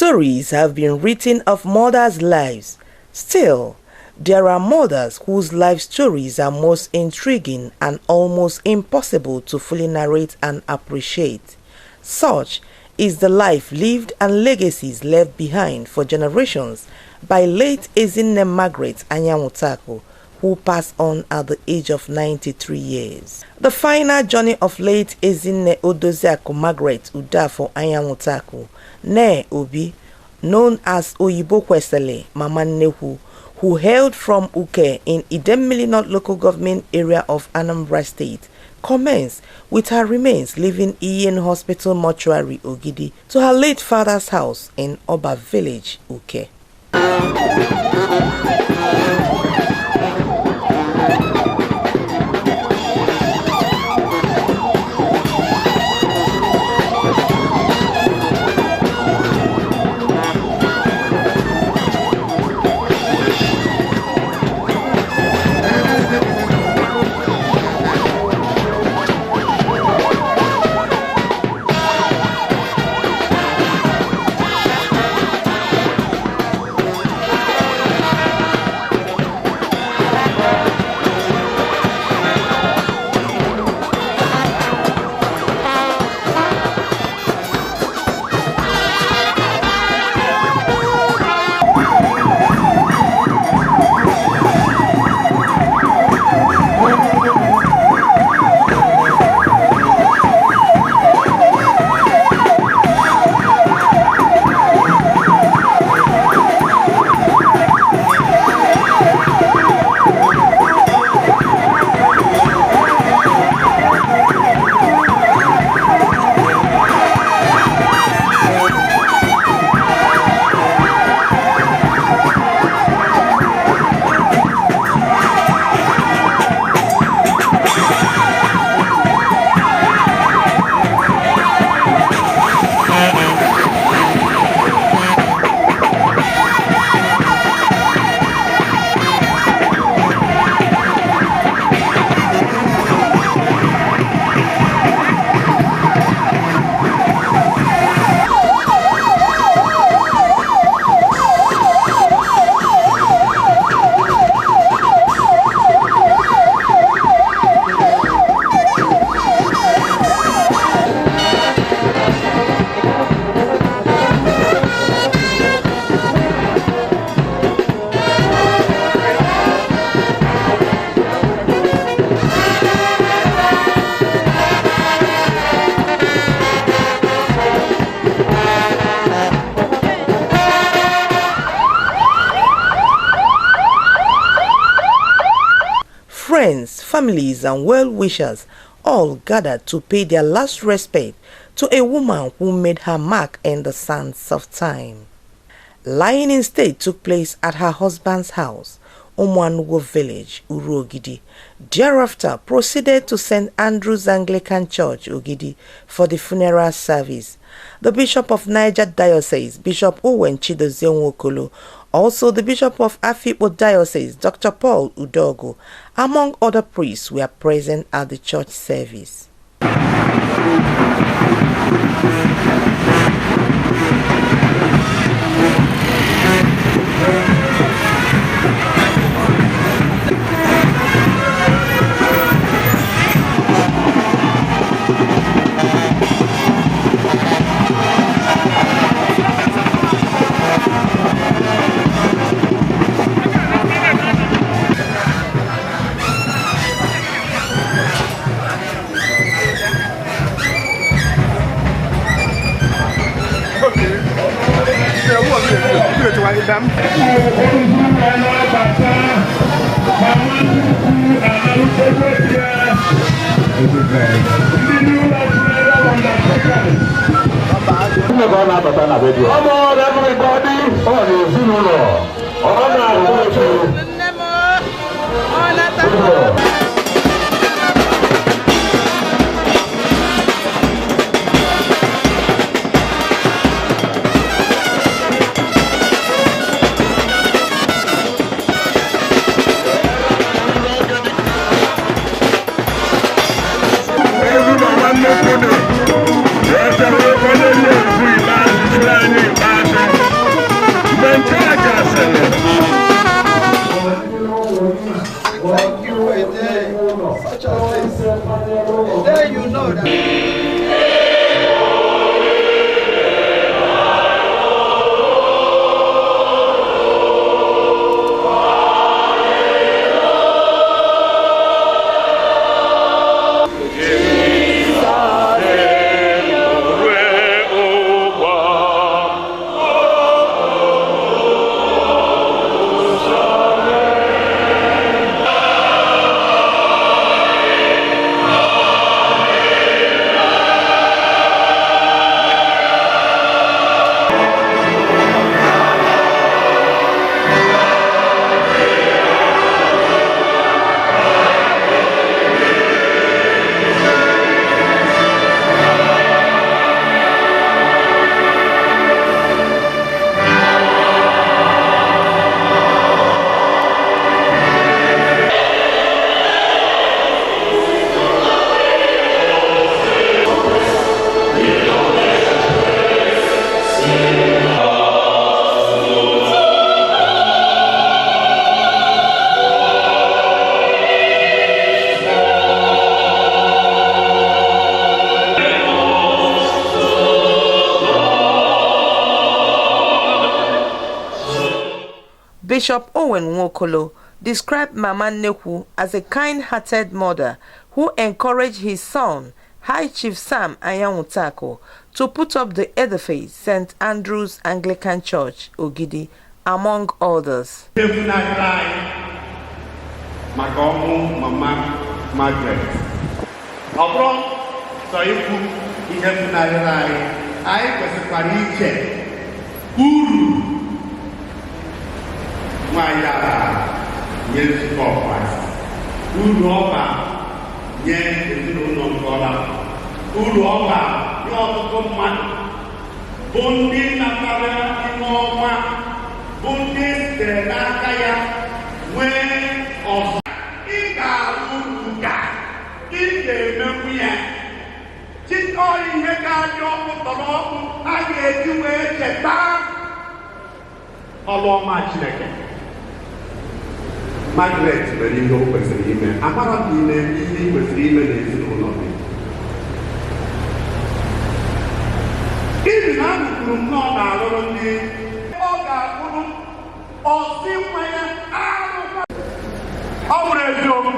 stories have been written of mothers' lives. Still, there are mothers whose life stories are most intriguing and almost impossible to fully narrate and appreciate. Such is the life lived and legacies left behind for generations by late Ezinne Margaret Anyanwutaku, who passed on at the age of 93 years. The final journey of late Ezinne Odoziaku Margaret Udafo Anyanwutaku, née Obi, known as Oyibo Kwesele Mama Nnekwu, who hailed from Uke in Idemili North Local Government Area of Anambra State, commenced with her remains leaving Ian Hospital Mortuary, Ogidi, to her late father's house in Oba Village, Uke. Friends, families and well-wishers all gathered to pay their last respect to a woman who made her mark in the sands of time. Lying in state took place at her husband's house, Umuanugo Village, Uru Ogidi. Thereafter proceeded to St. Andrew's Anglican Church, Ogidi, for the funeral service. The Bishop of Niger Diocese, Bishop Owen Chidozie Nwokolo, also the Bishop of Afikpo Diocese, Dr. Paul Udogo, among other priests, were present at the church service. Come on, everybody! way you know that. Bishop Owen Nwokolo described Mama Nnekwu as a kind-hearted mother who encouraged his son, High Chief Sam Anyanwutaku, to put up the edifice St. Andrew's Anglican Church, Ogidi, among others. Maka ọnwụ Mama Margaret, ọ bụrụ sọ ikwu ihe funarịrị anyị, anyị kwesịkwara iche uru nwaanyị a nye nzukọ Kraịst, uru ọ ba nye ezinụlọ nke ọla, uru ọ ba nye ọtụtụ mmadụ bụ ndị natara ihe ọma, bụ ndị sitere n'aka ya nwee ọzọ. Ị ga-alụ ụka, ị ga-emenwu ya chịkọọ ihe ga-adị ọkụ tọrọ ọkụ a ga-eji wee cheta ọlụ ọma Chineke. Margaret mere ihe o kwesịrị ime. Amara m na ị na-eme ihe ị kwesịrị ime n'ezinụlọ gị. Ibi na anụkwuru m na ọ na-alụrụ ndị ọ ga-abụrụ ọsị nwa ya arụkwa. Ọ bụrụ eziokwu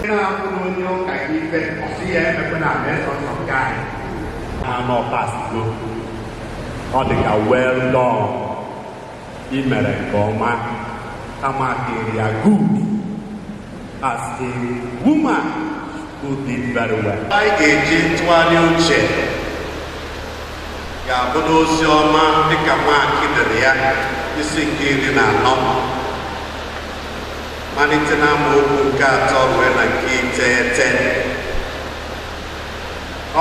na-abụrụ onye ụka gị ife ọsị ya emekwe na ala eze ọsọ nke anyị anọ pasgo. Ọ dị ka well done, ị mere nke ọma, amakiri ya good as a woman who did very well. Anyị ga-eji ntụgharị uche ga-abụ n'ozi ọma dịka Mak dere ya, isi nke 14, malite na amaokwu nke 3 ruo na nke 9.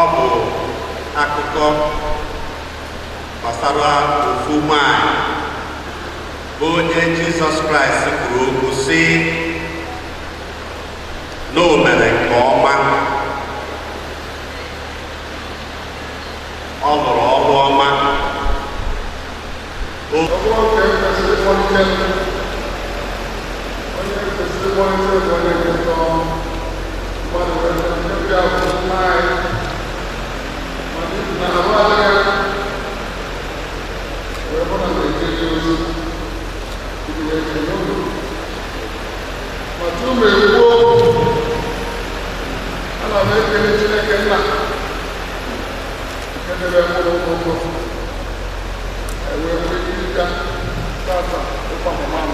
Ọ bụ akụkọ gbasara ofu nwanyị bụ onye Jizọs Kraịst kwuru okwu sị na o mere nke ọma, ọ lụrụ ọrụ ọma. Ọ bụrụ nke kwesịrị ịkpọlite, onye kwesịrị ịkpọlite bụ onye nketọ mmadụ wee nke bịa bụ nna anyị, ma n'ihi na arụ adịghị ya wee bụ na na-eje ozi iji wee kenye unu. Ma tupu m ekwuo okwu, ana m ekele Chineke nna nke debe mkpụrụ ụkwụ ewee nwee ike ịga tata ịkwa mama m.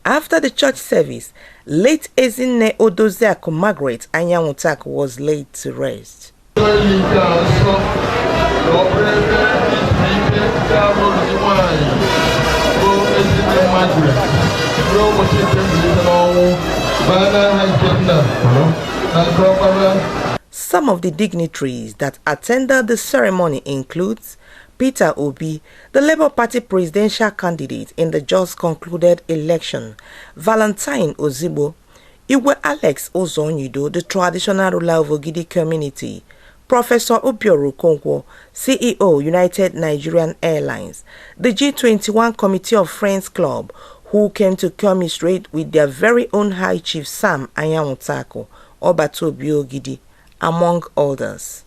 After the church service, late Ezinne Odoziaku Margaret Anyanwutaku was laid to rest. Margaret. Ruo ụbọchị nke mbilite n'ọnwụ baa n'aha nke nna na nke ọkpara. Some of the dignitaries that attended the ceremony includes Peter Obi, the Labour Party presidential candidate in the just concluded election, Valentine Ozigbo, Igwe Alex Ozonyido, the traditional ruler of Ogidi community, Professor Obiora Okonkwo, CEO, United Nigerian Airlines, the G21 Committee of Friends Club, who came to commiserate with their very own High Chief Sam Anyanwutako, Obatobi Ogidi, among others.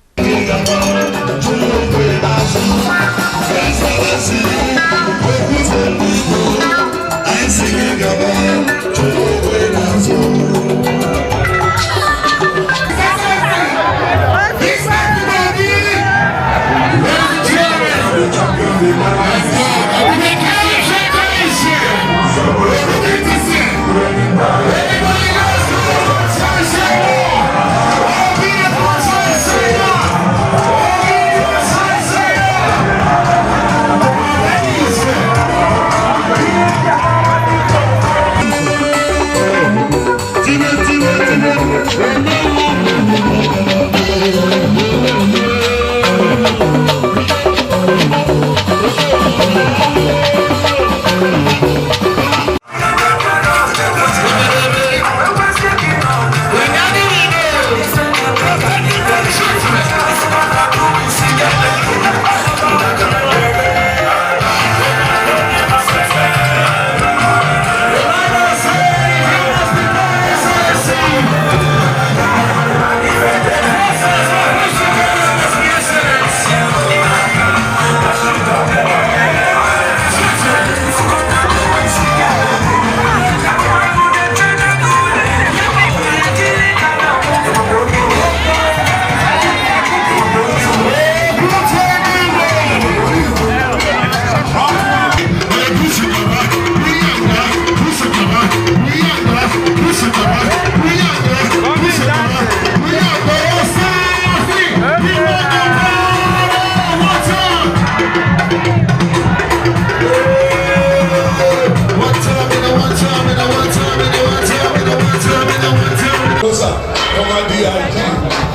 Former DIG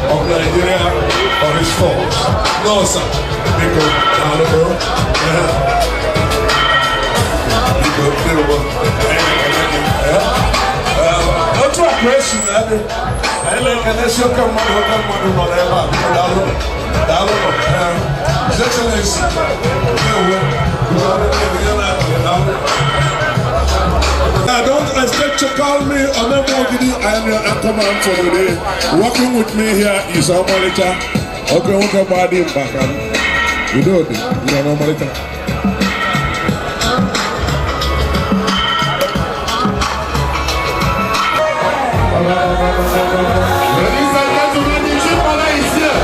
of Nigeria on his fault. No, sir. Biko, daalụ. Biko, biko. Otu a ka esi na adị. Anyị na-ekenesi oke mmadụ nọ n'ebe a. Biko, daalụ. Daalụ. His Excellency, ndewo. Daalụ. I don't expect to call me Omemogidi. I am your anchorman for the day. Working with me here is Omolita. Okay, okay, body back. You know it. You are Omolita. Ladies and gentlemen, the Chief Mother is here.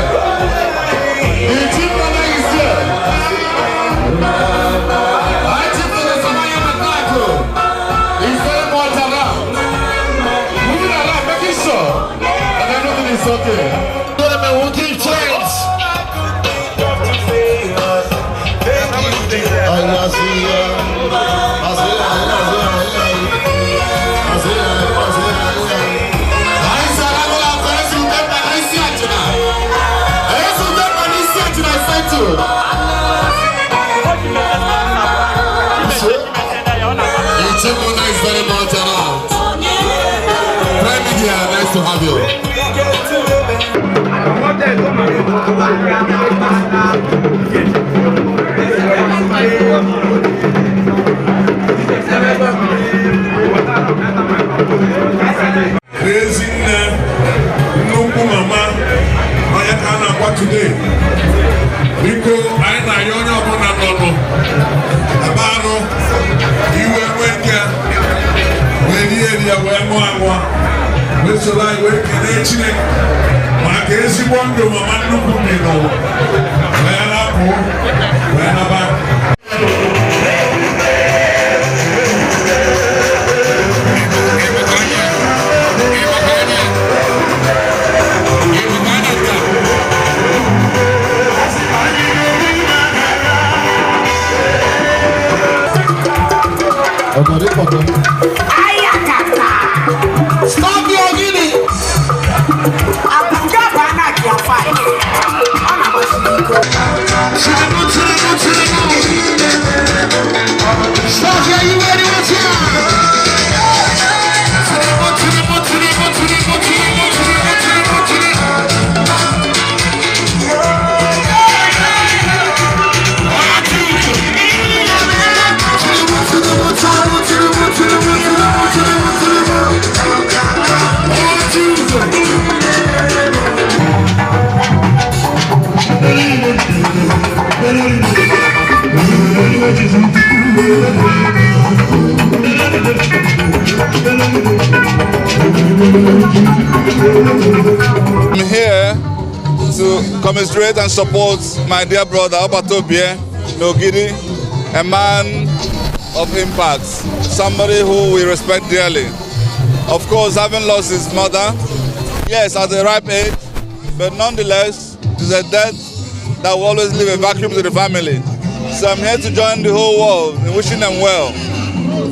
The Chief Mother is here. I Chief Mother Samaya Matako is very much around. Moving around, making sure that everything is okay. Gentlemen, we'll give chance. Ichimuna is very much around. Prime Media, nice to have you. Ezinne, nnukwu mama, onye ka a na-akwa today. Biko, anyị na-ayọ onye ọbụla nọ ebe arụ iwe nwee nke wee rie eri ya wee ṅụọ aṅụọ wee soro anyị wee kelee Chineke maka ezigbo ndụ mama nnukwu bi n'ụwa wee rapụ wee naba. Ọ̀gọ̀dì pọ̀tọ́. Ayakata. Stop your guinea. Abuja bana kiafa. Ọ na-amasị m iko. Tinubu, Tinubu, Tinubu. Stop here, you ready? What's here? Tinubu, Tinubu, Tinubu, Tinubu, Tinubu, Tinubu, Tinubu, Tinubu. Tinubu, Tinubu, Tinubu, Tinubu, Tinubu, Tinubu, Tinubu, Tinubu. One, two, three. I'm here to commiserate and support my dear brother Obatobie Nogidi, a man of impact, somebody who we respect dearly. Of course, having lost his mother, yes, at a ripe age, but nonetheless, it is a death that will always leave a vacuum to the family. So I'm here to join the whole world in wishing them well,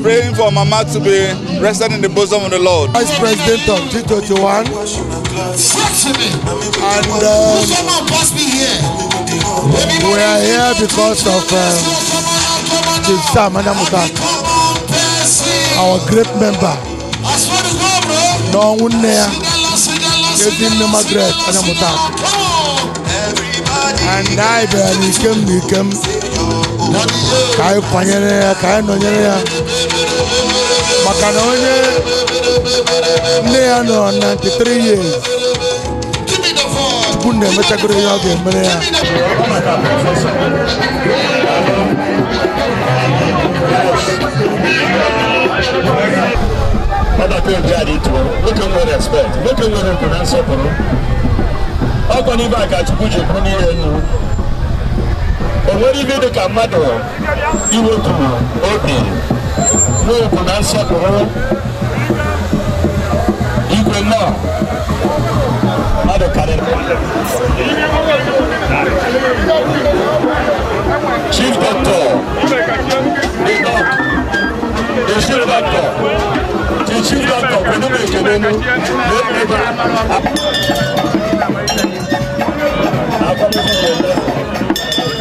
praying for Mama to be rested in the bosom of the Lord. Vice President of G21, and we are here because of Chief Sam Anamutak, our great member. N'ọnwụ nne ya, Ezinne Margaret Anamutak. And anyị bịara n'ikem n'ikem ka anyị kwanyere ya, ka anyị nọnyere ya, maka na onye nne ya nọrọ 93 years, Chukwu na-emechagoro ihe ọ ga-emere ya. Ọbata obi a dị tụrụ nwoke nwere respect, nwoke nwere ugwu na nsọpụrụ. Ọkwa n'ibe a ka Chukwu ji kwụ n'ihe enu. O nwere ibe dị ka mmadụ iwetu obi nwee ugwu na nsọpụrụ. Igwe nnọọ, mmadụ karịrị. Chief Doctor, the doc, the chief doctor, the chief doctor, kedu m ekele nu na-ekele akwamozu na-eme. Akwamozu na-eme.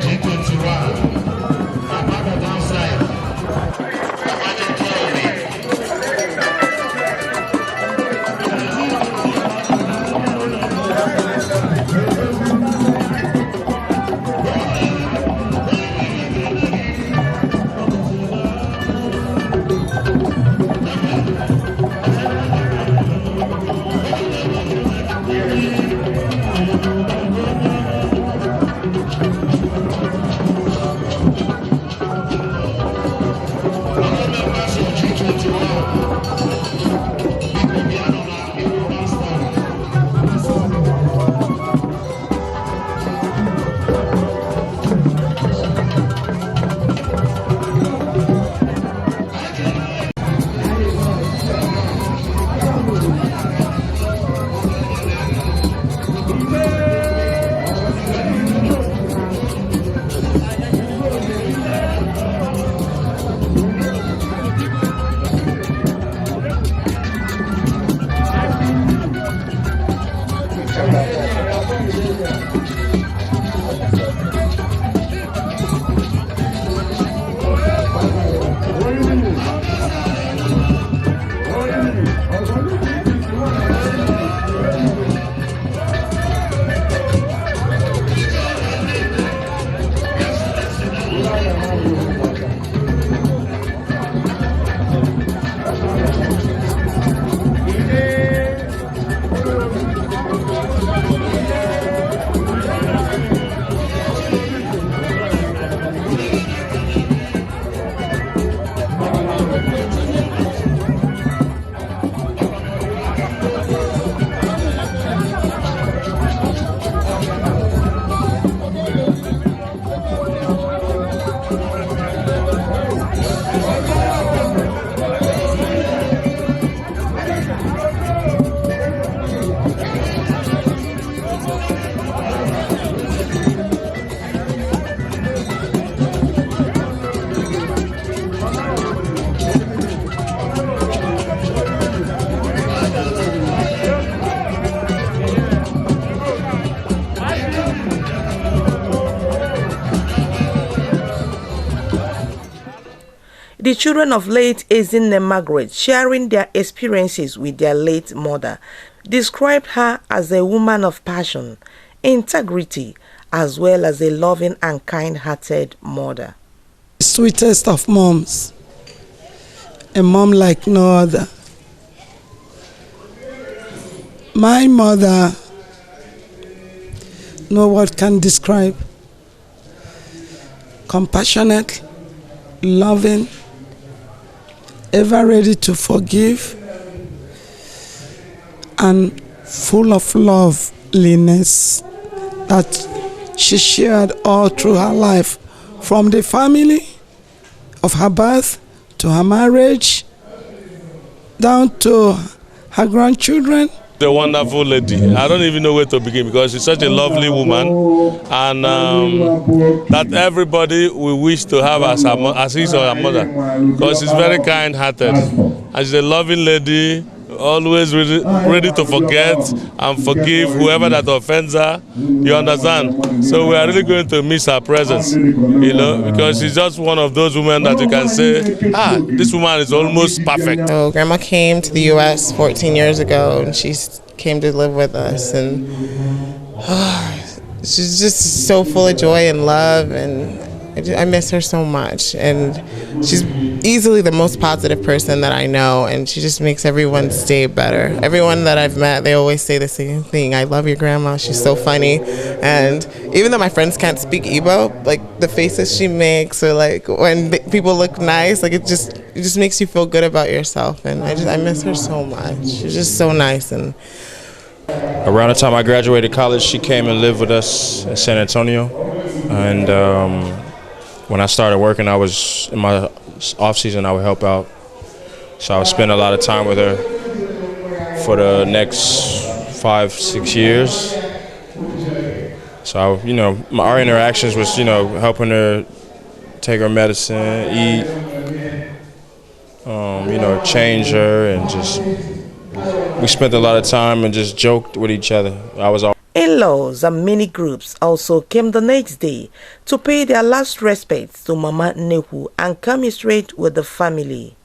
G21, apart from outside. The children of late Ezinne Margaret, sharing their experiences with their late mother, described her as a woman of passion, integrity, as well as a loving and kind-hearted mother. Sweetest of moms, a mom like no other. My mother, no word can describe. Compassionate, loving, ever ready to forgive, and full of loveliness that she shared all through her life, from the family of her birth to her marriage, down to her grandchildren. A wonderful lady. I don't even know where to begin because she's such a lovely woman, and that everybody we wish to have as his or her mother, because she's very kind-hearted and she's a loving lady, always ready to forget and forgive whoever that offends her. You understand? So we are really going to miss her presence, you know, because she's just one of those women that you can say, ah, this woman is almost perfect. So Grandma came to the U.S. 14 years ago, and she came to live with us, and she's just so full of joy and love, and I miss her so much. And she's easily the most positive person that I know, and she just makes everyone's day better. Everyone that I've met, they always say the same thing: I love your grandma, she's so funny. And even though my friends can't speak Igbo, like the faces she makes, or like when people look nice, like it just makes you feel good about yourself. And I miss her so much. She's just so nice. And around the time I graduated college, she came and lived with us in San Antonio. And when I started working, I was in my off season, I would help out. So I would spend a lot of time with her for the next 5-6 years. So, you know, our interactions was, you know, helping her take her medicine, eat, you know, change her, and just, we spent a lot of time and just joked with each other. I was all In-laws and many groups also came the next day to pay their last respects to Mama Nehu and commiserate with the family.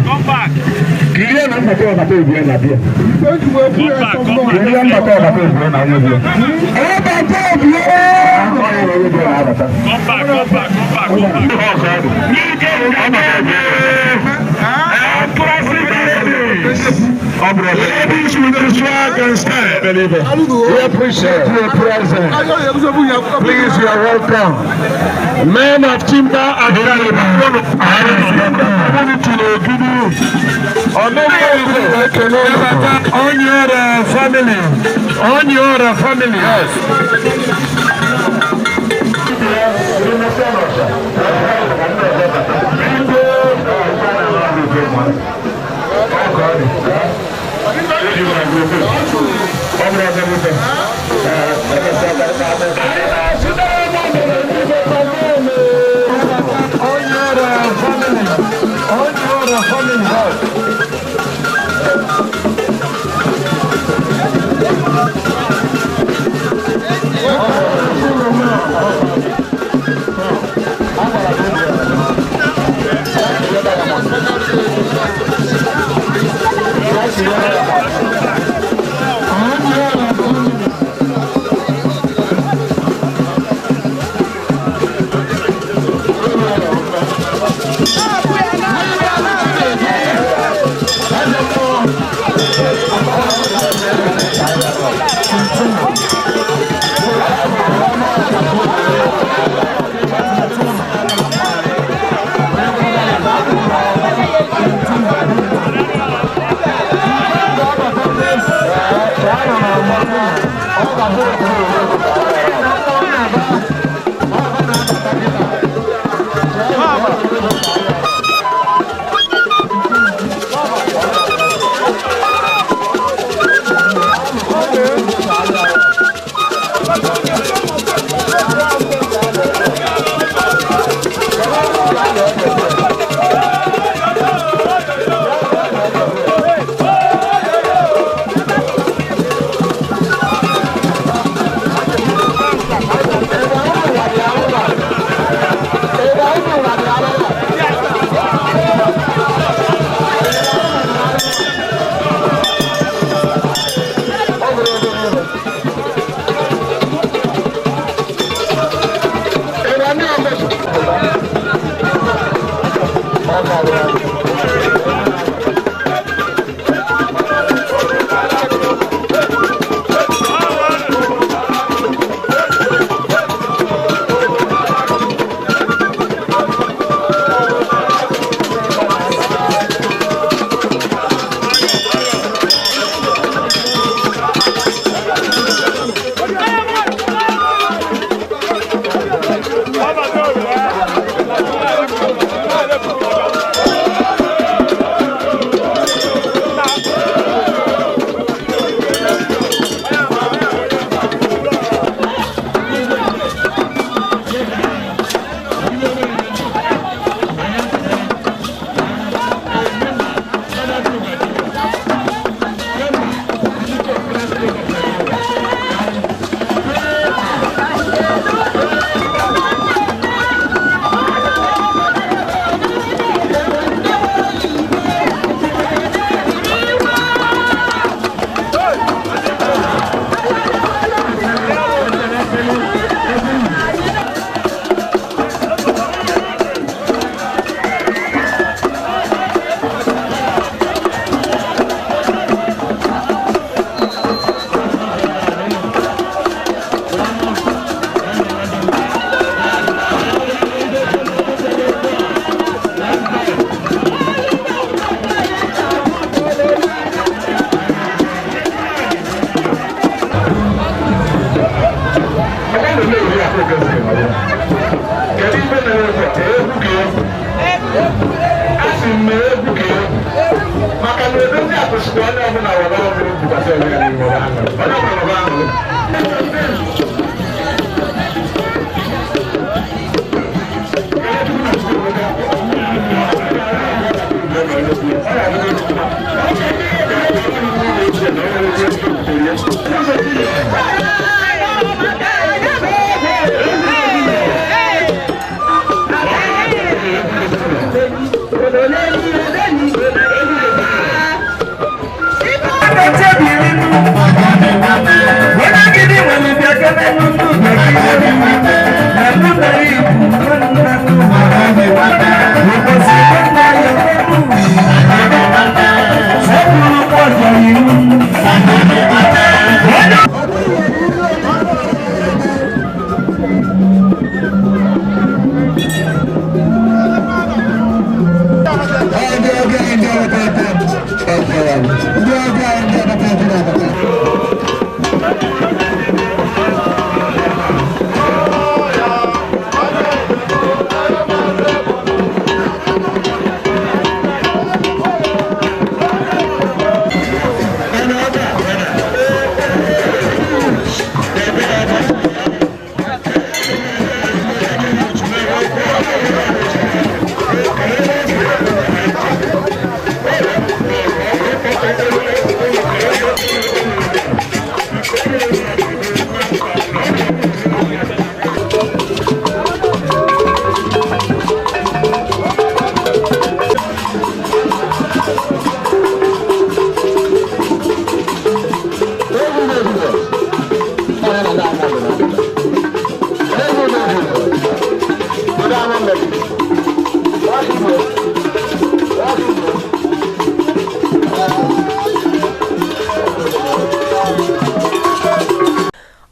Come back. Ladies with the swag and style. We appreciate your presence. Please, you are welcome. Men of Timber and on your family. On your family. Yes. ka egwu. Asị m na egwu ka egwu. Maka na edozi akụsịrị onye ọbụla were ọrụ bukwasị onwe ya n'ime ọrụ ahụ. Onye ọbụla were ahụ.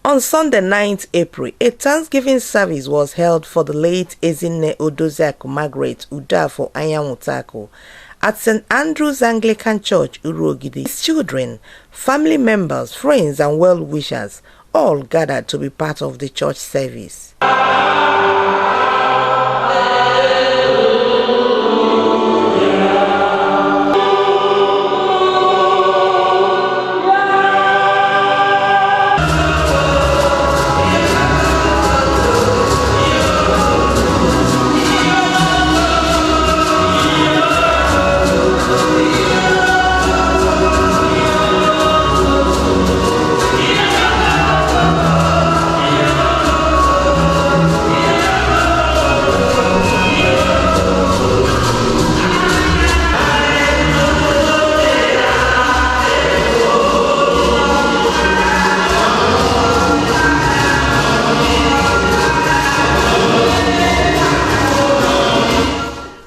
On Sunday, 9th April, a Thanksgiving service was held for the late Ezinne Odoziaku Margaret Udafo Anyanwutaku at St. Andrew's Anglican Church, Uruogidi. His children, family members, friends, and well-wishers all gathered to be part of the church service.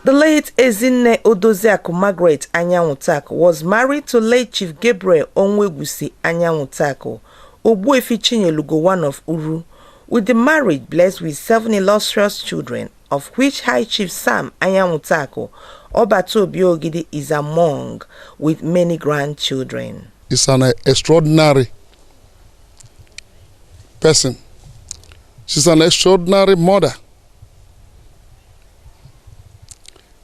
The late Ezinne Odoziaku Margaret Anyanwutaku was married to late Chief Gabriel Onwegwusi Anyanwutaku, Ogbuefi Chinyelugo I of Uru, with the marriage blessed with 7 illustrious children, of which High Chief Sam Anyanwutaku, Obatobi Ogidi, is among, with many grandchildren. It's an extraordinary person. She's an extraordinary mother.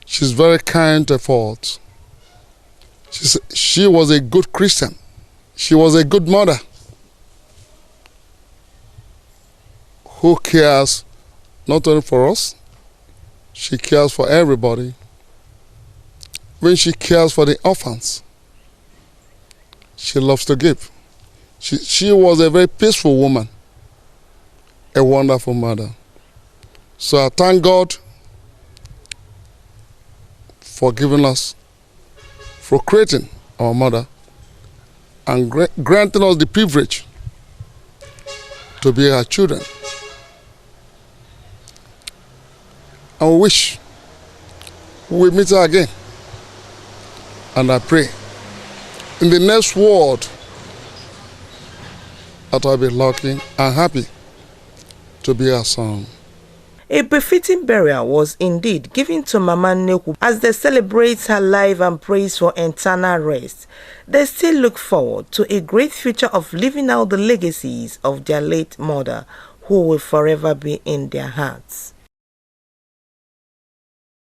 She's very kind to fault. She was a good Christian. She was a good mother who cares not only for us, she cares for everybody. When she cares for the orphans, she loves to give. She was a very peaceful woman, a wonderful mother. So I thank God for giving us, for creating our mother and granting us the privilege to be her children. I wish we meet her again. And I pray in the next world that I'll be lucky and happy to be her son. A befitting burial was indeed given to Mama Nnekwu as they celebrate her life and prays for eternal rest. They still look forward to a great future of living out the legacies of their late mother, who will forever be in their hearts.